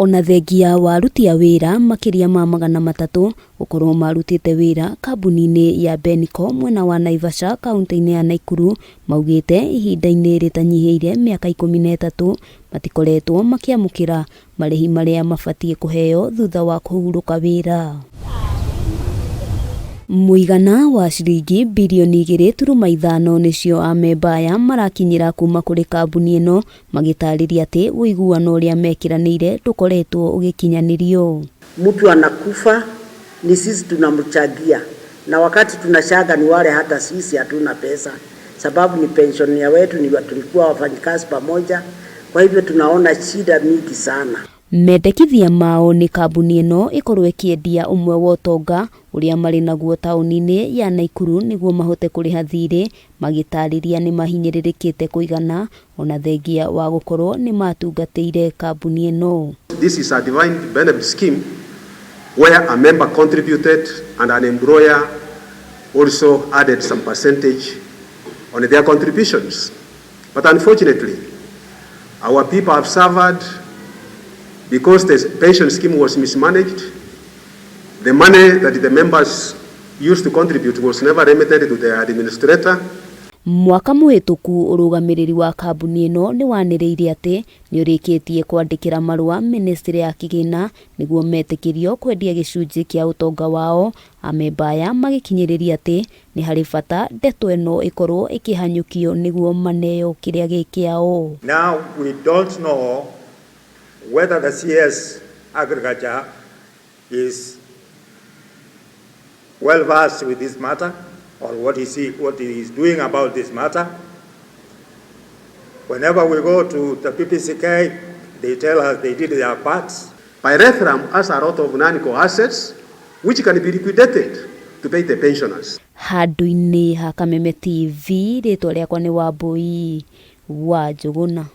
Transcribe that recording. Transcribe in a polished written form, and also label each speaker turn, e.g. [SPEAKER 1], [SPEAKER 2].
[SPEAKER 1] Ona thengia wa aruti a wĩra makĩria ma 300 gũkorwo marutĩte wĩra kambuni-inĩ ya Benco mwena wa Naivasha kaunti-inĩ ya Naikuru maugĩte ihinda-inĩ rĩtanyihĩire mĩaka 13 matikoretwo makĩamũkĩra marĩhi marĩa mabatiĩ kũheo thutha wa kũhurũka wĩra. Mũigana wa ciringi birioni 2.5 nĩcio amemba aya marakinyĩra kuma kũrĩ kambuni ĩno magĩtarĩria atĩ ũiguano ũrĩa mekĩranĩire ndũkoretwo ũgĩkinyanĩrio.
[SPEAKER 2] Mtu anakufa ni sisi tunamchangia, na wakati tunachanga ni wale hata sisi hatuna pesa, sababu ni pension ya wetu, ni tulikuwa wafanyikazi pamoja. Kwa hivyo tunaona shida mingi sana.
[SPEAKER 1] Mendekithia mao nĩ kambuni ĩno ĩkorwo ĩkĩendia ũmwe wa ũtonga ũrĩa marĩ naguo taũni-inĩ ya Naikuru nĩguo mahote kũrĩha thirĩ, magĩtarĩria nĩ mahinyĩrĩrĩkĩte kũigana ona thengia wa gũkorwo nĩ matungatĩire kambuni ĩno.
[SPEAKER 3] This is a defined benefit scheme where a member contributed and an employer also added some percentage on their contributions. But unfortunately, our people have suffered because the pension scheme was mismanaged. The money that the members used to contribute was never remitted to the administrator.
[SPEAKER 1] Mwaka mũhĩtũku ũrũgamĩrĩri wa kambuni ĩno nĩ wanĩrĩire atĩ nĩ ũrĩkĩtie kwandĩkĩra marũa ministry ya kĩgĩna nĩguo metĩkĩrio kwendia gĩcunjĩ kĩa ũtonga wao. Amemba aya magĩkinyĩrĩria atĩ nĩ harĩ bata ndeto ĩno ĩkorwo ĩkĩhanyũkio nĩguo maneo kĩrĩa gĩ kĩao.
[SPEAKER 4] Now we don't know whether the CS Agriculture is well versed with this matter or what he is doing about this matter. Whenever we go to the PPCK, they tell us they did their parts.
[SPEAKER 3] Pyrethrum has a lot of non-core assets which can be liquidated to pay the pensioners.
[SPEAKER 1] Handũ-inĩ ha Kameme TV, rĩtwa rĩakwa nĩ Wambui wa Njũgũna.